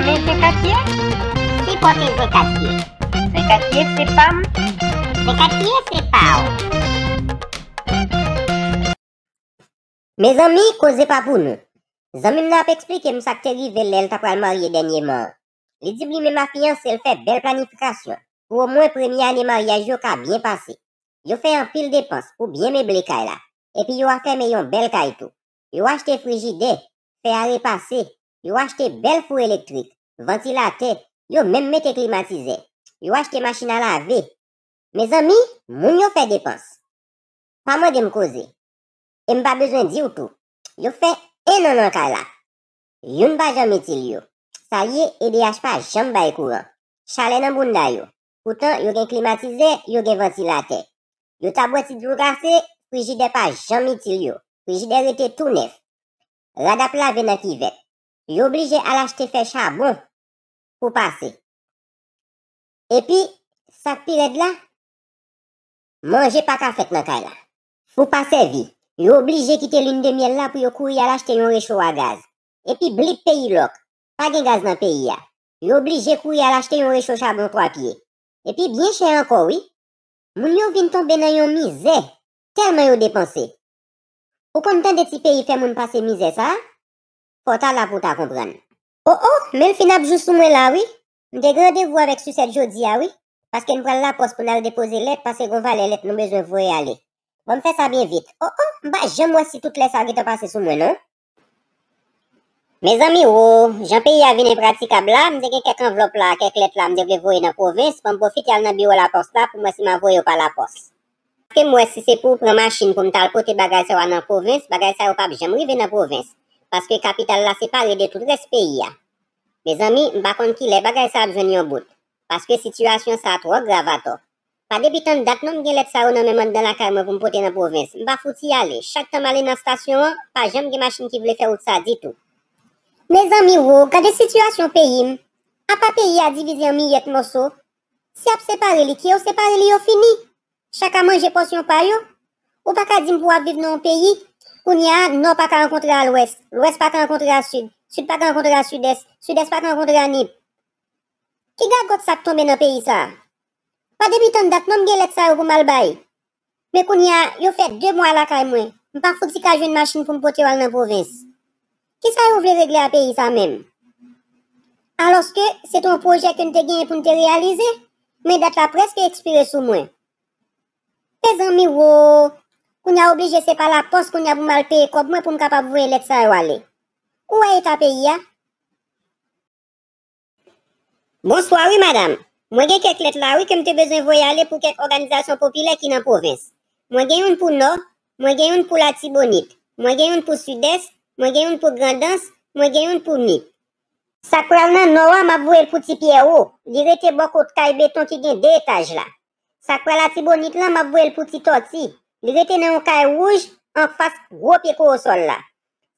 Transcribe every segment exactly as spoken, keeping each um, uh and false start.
Senkatye? Ki kote Senkatye? Senkatye se pa m. Senkatye se pa w. Mezanmi, koze pa pou nou. Zanmi m nan ap eksplike m sa k te rive lè l ta pral marye dènyeman an. Li di m li menm a fiyanse l fè bèl planifikasyon pou omwen premye ane maryaj yo ka byen pase. Yo fè anpil depans pou byen meble kay la, epi yo afèmen yon bèl kay tou. Yo achte frijidè, fè a repase, yo achte bèl fou elektrik, vantilatè, yo menm mete klimatizè. Yo achte machin a lave. Mezanmi, moun yo fè depans. Pa mande m koze. E m pa bezwen di w tou. Yo fè en an nan kay la. Youn pa janm itil yo. Sa l ye, E D H pa janm bay kouran. Chalè nan bounda yo. Poutan, yo gen klimatizè, yo gen vantilatè. Yo ta bwè ti dlo kafe, frijidè pa janm itil yo. Frijidè rete tou nèf. Rad ap lave nan kivèt. Yo oblije al achte fè chabon pou pase. Epi, sa k pi rèd la, manje pa ka fèt nan kay la. Fou pa sèvi. Yo oblije kite lin de myèl la pou yo kouri al achte yon recho a gaz. Epi blip peyi lòk. Pa gen gaz nan peyi a. Yo oblije kouri al achte yon recho chabon twa pye. Epi byen chè ankò wi. Moun yo vin tonbe nan yon mizè, tèlman yo depanse. Ou konn tande ti peyi fè moun pase mizè sa a? Fò w ta la pou w ta konprann. O o, men l fin ap jou sou mwen la wi. M te gen randevou avèk Sisèt jodi a wi, paske n pral lapòs pou n al depoze lèt, paske gon valè lèt nou bezwen voye ale. Bon, m fè sa byen vit. O o, m pa janm wè si tout lè sa yo gentan pase sou mwen non. Mezanmi wo, jan peyi a vin enpratikab la, m te gen kèk anvlòp la, kèk lèt la m te vle voye nan pwovens, ban m pwofite al nan biwo lapòs la pou m wè si m a voye yo pa lapòs. Paske m wè si se pou pran machin pou m t al pote bagay sa yo nan pwovens, bagay sa yo p ap janm rive nan pwovens, paske kapital la separe de tout rès peyi a. Mezanmi, m pa konn kilè bagay sa ap jwenn yon bout, paske sitiyasyon sa twò grav atò. Pa depi tann dat non m gen lèt sa yo nan men m anndan lakay mwen pou m pote nan pwovens. M pa fouti ale. Chak tan m ale nan estasyon an, pa janm gen machin ki vle fè wout sa ditou. Mezanmi wo, gade sitiyasyon peyi m. Apa peyi a divize an miyèt mòso. Si y ap separe li, ke yo separe li yo fini. Chak a manje pòsyon pa yo. Ou pa ka di m pou w ap viv nan yon peyi, kounye a, Nò pa ka rankontre a Lwès, Lwès pa ka rankontre a Sid, Sid pa ka rankontre a Sidès, Sidès pa ka rankontre a Nip. Ki gagòt sa k tonbe nan peyi sa a? Pa depi tann dat non m gen lèt sa yo pou m al bay. Men kounye a, yo fè de mwa lakay mwen. M pa fouti ka jwenn machin pou m pote yo al nan pwovens. Kisa yo vle regle a peyi sa menm? Alòske, se te yon pwojè ke n te genyen pou n te reyalize, men dat la prèske ekspire sou mwen. Mezanmi wo! Kounye a oblije se pa lapòs kounye a pou m al peye kòb mwen pou m kapab voye lèt sa yo ale. Ou wè eta peyi a? Bonswa wi madanm. Mwen gen kèk lèt la wi ke m te bezwen voye ale pou kèk òganizasyon popilè ki nan pwovens. Mwen gen youn pou Nò, mwen gen youn pou Latibonit, mwen gen youn pou Sidès, mwen gen youn pou Grandans, mwen gen youn pou Nip. Sa k pral nan Nò a, m ap voye l pou Ti Pyè Wo. Li rete bò kot kay beton ki gen de etaj la. Sa k pral Latibonit lan, m ap voye l pou Ti Tòti. Li rete nan yon kay wouj anfas gwo pye kowosòl la.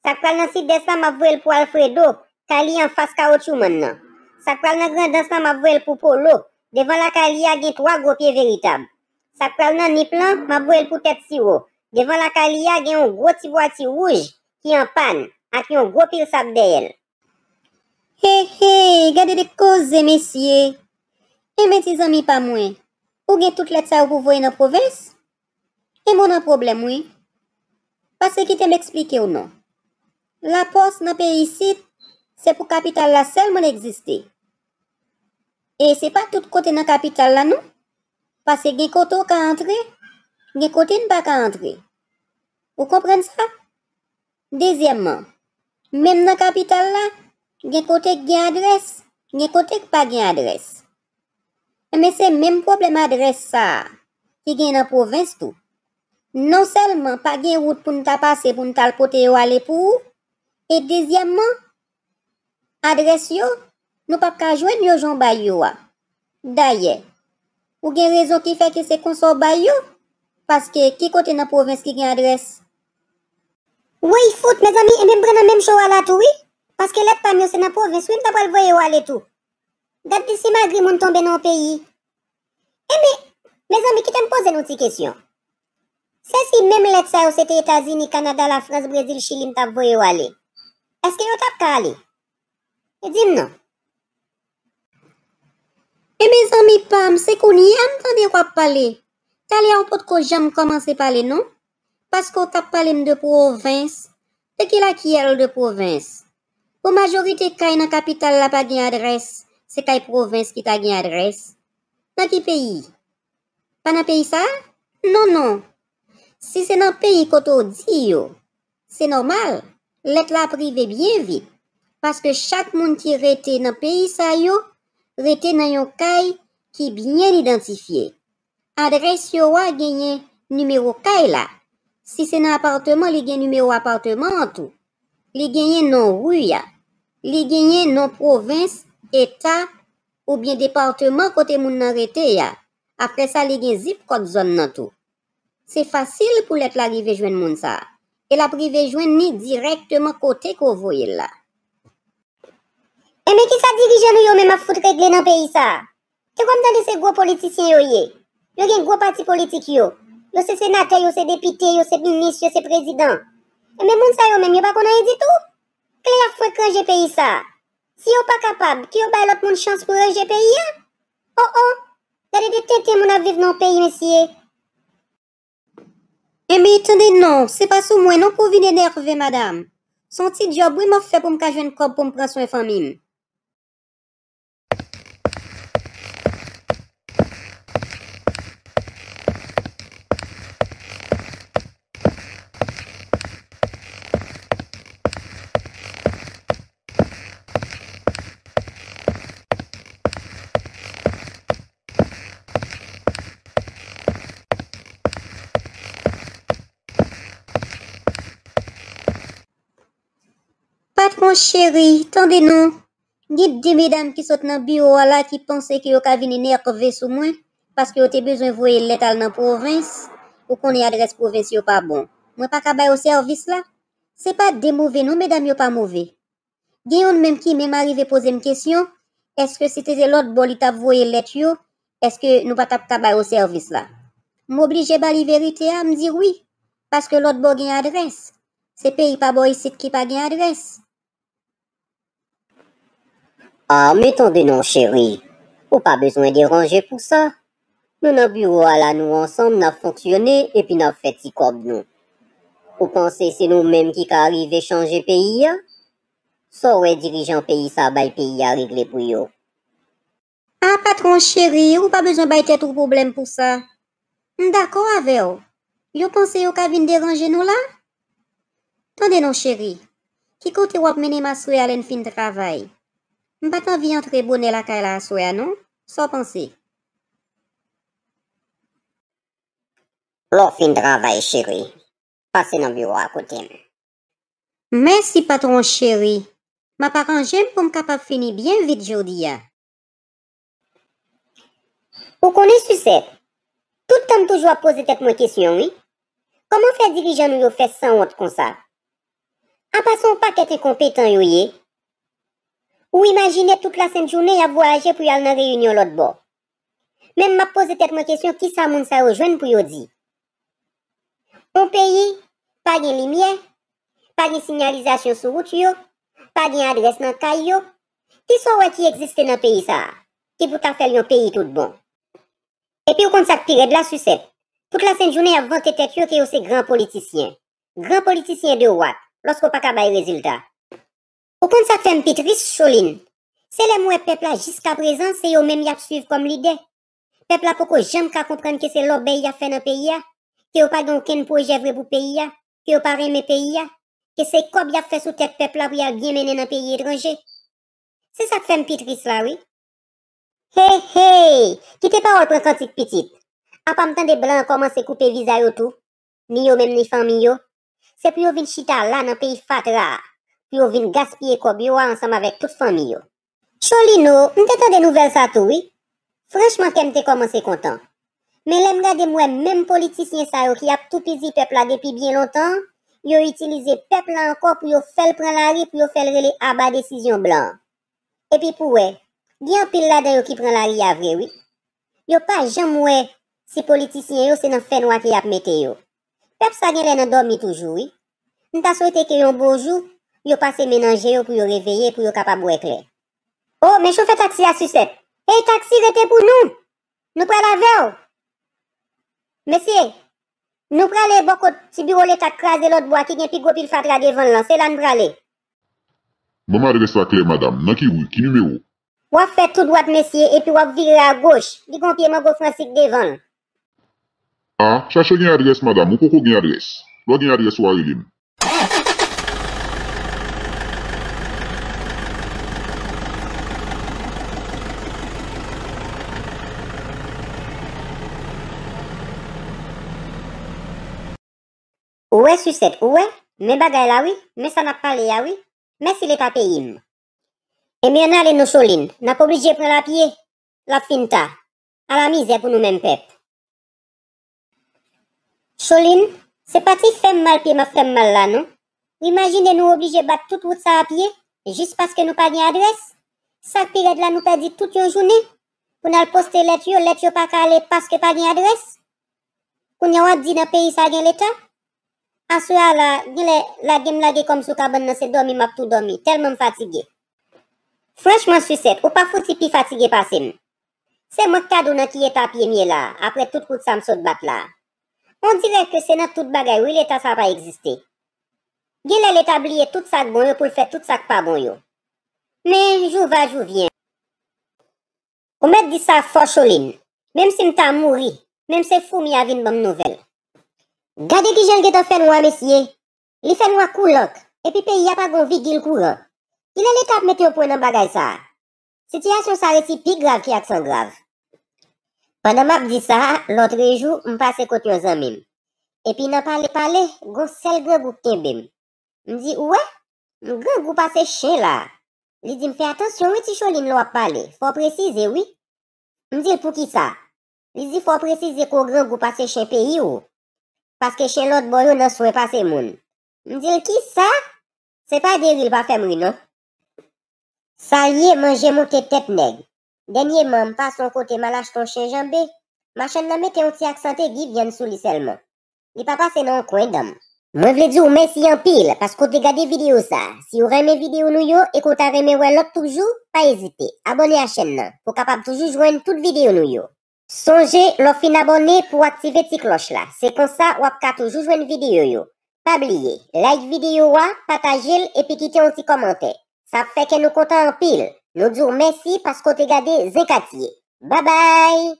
Sa k pral nan Sidès la, m ap voye l pou Alfredo, kay li anfas Kawotchoumann nan. Sa k pral nan Grandans la, m ap voye l pou Polo. Devan lakay li a gen twa gwo pye veritab. Sa k pral nan Nip lan, m ap voye l pou Tèt Siwo. Devan lakay li a gen yon gwo ti vwati wouj ki an pàn ak yon gwo pil sab dèyè l. He he, gade de koze mesye. Enben ti zanmi pa mwen, ou gen tout lèt sa yo pou voye nan pwovens? Enben w nan pwoblèm wi. Paske kite m eksplike w non. Lapòs nan peyi isit, se pou kapital la sèlman l egziste. E se pa tout kote nan kapital la non. Paske gen kote w ka antre, gen kote n pa ka antre. Ou konprann sa? Dezyèmman, menm nan kapital la, gen kote k gen adrès, gen kote k pa gen adrès. Enben se menm pwoblèm adrès sa a ki gen nan pwovens tou. Non sèlman pa gen wout pou n ta pase pou n t al pote yo ale pou ou, e dezyèmman, adrès yo, nou p ap ka jwenn yo jan w bay yo a. Dayè, ou gen rezon ki fè ke se konsa w bay yo? Paske ki kote nan pwovens ki gen adrès? Woy fout, mezanmi, enben m pran nan menm cho a la tou wi. Paske lèt pa m yo se nan pwovens wi m ta pral voye yo ale tou. Gad di si magri moun tonbe nan yon peyi. Enben, mezanmi, kite m poze nou ti kesyon. Se si menm lèt sa yo se te Etazini, Kanada, Lafrans, Brezil, Chili m t ap voye yo ale, èske yo t ap ka ale? Di m non. E mezanmi pa m, se kounye a m tande w ap pale. Talè a w potko janm kòmanse pale non, paske w t ap pale m de pwovens. De ki lakiyèl de pwovens? Bon, majorite kay nan kapital la pa gen adrès, se kay pwovens ki ta gen adrès. Nan ki peyi? Pa nan peyi sa a? Non, non. Si se nan peyi kote w di yo, se nòmal, lèt la ap rive byen vit, paske chak moun ki rete nan peyi sa yo rete nan yon kay ki byen idantifye. Adrès yo a genyen nimewo kay la. Si se nan apatman, li gen nimewo apatman an tou. Li genyen non ri a. Li genyen non pwovens, eta, oubyen depatman kote moun nan rete a. Apre sa, li gen zip kòd zòn nan tou. Se fasil pou lèt la rive jwenn moun sa a. E l ap rive jwenn ni dirèkteman kote ke w voye l la. Enben, kisa dirijan nou yo menm ap fout regle nan peyi sa a? Te kwè m tande se gwo politisyen yo ye. Yo gen gwo pati politik yo. Yo se senatè, yo se depite, yo se minis, yo se prezidan. Enben, moun sa yo menm, yo pa konn anyen ditou. Kle y ap fwenk ranje peyi sa a. Si yo pa kapab, ke yo bay lòt moun chans pou ranje peyi a. Oh, oh! Gade de tenten moun ap viv nan yon peyi, mesye. Enben, tande non, se pa sou mwen non pou w vin enève, madanm. Se yon ti djòb wi m ap fè pou m ka jwenn kòb pou m pran swen fanmi m. Patwon cheri, tande non. Gen de medam ki sot nan biwo a la ki panse ke yo ka vin enève sou mwen, paske yo te bezwen voye lèt al nan pwovens, ou konnen adrès pwovens yo pa bon. Mwen pa ka ba yo sèvis la. Se pa de move non, medam yo pa move. Gen youn menm ki menm arive poze m kesyon, èske si te te lòt bò li t ap voye lèt yo, èske nou pa t ap ka ba yo sèvis la? M oblije ba li verite a, m di wi, paske lòt bò gen adrès. Se peyi pa bò isit ki pa gen adrès. Ah, men tande non, cheri. Ou pa bezwen deranje pou sa. Nou nan biwo a la, nou ansanm, n ap fonksyone epi n ap fè ti kòb nou. Ou panse se nou menm ki ka rive chanje peyi a? Sa w wè dirijan peyi sa bay peyi a regle pou yo? A patwon cheri, ou pa bezwen bay tèt ou pwoblèm pou sa. M dakò avè w. Yo panse yo ka vin deranje nou la? Tande non cheri, ki kote w ap mennen m aswè a lè n fin travay? M pa t anvi antre bonè lakay la aswè a non. Sa w panse? Lè w fin travay, cheri, pase nan biwo a kote m. Mèsi patwon cheri. M ap aranje m pou m kapab fini byen vit jodi a. Ou konnen Sisèt, tout tan m toujou ap poze tèt mwen kesyon wi. Kòman fè dirijan nou yo fè sanwont konsa? Apa se yon pakèt enkonpetan yo ye? Ou imajine tout lasent jounen y ap vwayaje pou y al nan reyinyon lòt bò. Men m ap poze tèt mwen kesyon kisa moun sa yo jwenn pou yo di? Yon peyi pa gen limyè, pa gen sinyalizasyon sou wout yo, pa gen adrès nan kay yo. Kisa w wè ki egziste nan peyi sa a ki pou ta fè l yon peyi tout bon? Epi w konn sa k pi rèd la, Sisèt? Tout lasent jounen y ap vante tèt yo ke yo se gran politisyen. Gran politisyen de wat, lòske w pa ka bay rezilta. Ou konn sa k fè m pi tris, Cholin? Se lè m wè pèp la jiskaprezan, se yo menm y ap swiv kòm lidè. Pèp la poko janm ka konprann ke se lòbèy y ap fè nan peyi a, ke yo pa gen okenn pwojè vre pou peyi a, ke yo pa renmen peyi a, ke se kòb y ap fè sou tèt pèp la pou y al byen mennen nan peyi etranje. Se sa k fè m pi tris la, wi. Hey, hey! Kite pawòl pran kantik pitit. Apa m tande blan an kòmanse koupe viza yo tou, ni yo menm ni fanmi yo. Se pou yo vin chita la nan peyi fatra a, pou yo vin gaspiye kòb yo a ansanm avèk tout fanmi yo. Cholino, m te tande nouvèl sa tou wi. Franchman kè m te kòmanse kontan. Men lè m gade m wè menm politisyen sa yo ki ap toupizi pèp la depi byen lontan, yo itilize pèp la ankò pou yo fè l pran lari, pou yo fè l rele aba desizyon blan an. Epi pou wè, gen anpil ladan yo ki pran lari a vre wi. Yo pa janm wè si politisyen yo se nan fènwa ke y ap mete yo. Pèp sa genlè nan dòmi toujou wi. M ta swete ke yon bon jou, yo pase men nan je yo pou yo reveye, pou yo kapab wè klè. O, men chofè taksi a Sisèt, Ey, taksi, rete pou nou! Nou pral avè w! Mesye, nou prale bò kot ti biwo leta k kraze lòt bò a ki gen pi gwo pil fatra devan l lan. Se la n prale. Ban m adrès la klè, madanm. Nan ki ri? Ki nimewo? W ap fè tou dwat, mesye, epi w ap vire agoch. Li gen yon pye mango fransik devan l. A, chache gen adrès, madanm. Ou poko gen adrès. Lè w gen adrès, w a rele m. Ou wè, Sisèt, ou wè? Men bagay la, wi. Men sa n ap pale a, wi. Mèsi Leta peyi m. Ebyen, ann ale non, Cholin. N ap oblije pran l a pye. L ap fin ta. Ala mizè pou nou menm pèp. Cholin, se pa ti fè m mal pye m ap fè m mal la, non. Ou imajine nou oblije bat tout wout sa a pye, jis paske nou pa gen adrès? Sa k pi rèd la, nou pèdi tout yon jounen pou n al poste lèt yo, lèt yo pa ka ale paske pa gen adrès. Kounye a w ap di nan peyi sa gen Leta? Aswè a la, genlè lage m lage kò m sou kabann nan, se dòmi m ap tou dòmi, tèlman m fatige. Franchman, Sisèt, ou pa fouti pi fatige pase m. Se mwen k ta di w nan ki eta pye m ye la, apre tout wout sa m sot bat la. On dirè ke se nan tout bagay, wi, Leta sa pa egziste. Genlè Leta bliye tout sa k bon yo pou l fè tout sa k pa bon yo. Men, jou va, jou vyen. Ou mèt di sa fò, Cholin. Menm si m ta mouri, menm se foumi a vin ban m nouvèl. Gade kijan l gentan fè nwa, mesye. Li fè nwa kou lank, epi peyi a pa gen yon vigil kouran. Kilè Leta ap mete yon pwen nan bagay sa a? Sitiyasyon sa a resi pi grav ke aksan grav. Pandan m ap di sa, lòtrejou, m pase kot yon zanmi m. Epi nan pale pale, gon sèl grangou k kenbe m. M di, ou wè? M grangou pase chen la. Li di m, fè atansyon wi, ti Cholin, lè w ap pale. Fò w presize, wi. M di l, poukisa? Li di, fò w presize ke w grangou pase chen peyi w. Paske chen lòt bò yo nan swen pase moun. M di l, kisa? Se pa de ri l pa fè m ri, non. Sa l ye, manje moute tèt nèg. Dènyèman, m pase yon kote, m al achte yon chen janbe. Machann nan mete yon ti aksan tegi vyann sou li sèlman. Li pa pase nan yon kwen dan m. Mwen vle di w mèsi anpil paske w te gade videyo sa a. Si w renmen videyo nou yo e ke w ta renmen wè lòt toujou, pa ezite abòne a chèn nan pou w kapab toujou jwenn tout videyo nou yo. Sonje, lè w fin abòne, pou w aktive ti klòch la. Se konsa w ap ka toujou jwenn videyo yo. Pa bliye, like videyo a, pataje l epi kite yon ti kòmantè. Sa ap fè kè nou kontan anpil. Nou di w mèsi paske w te gade Zen Katye. Babay!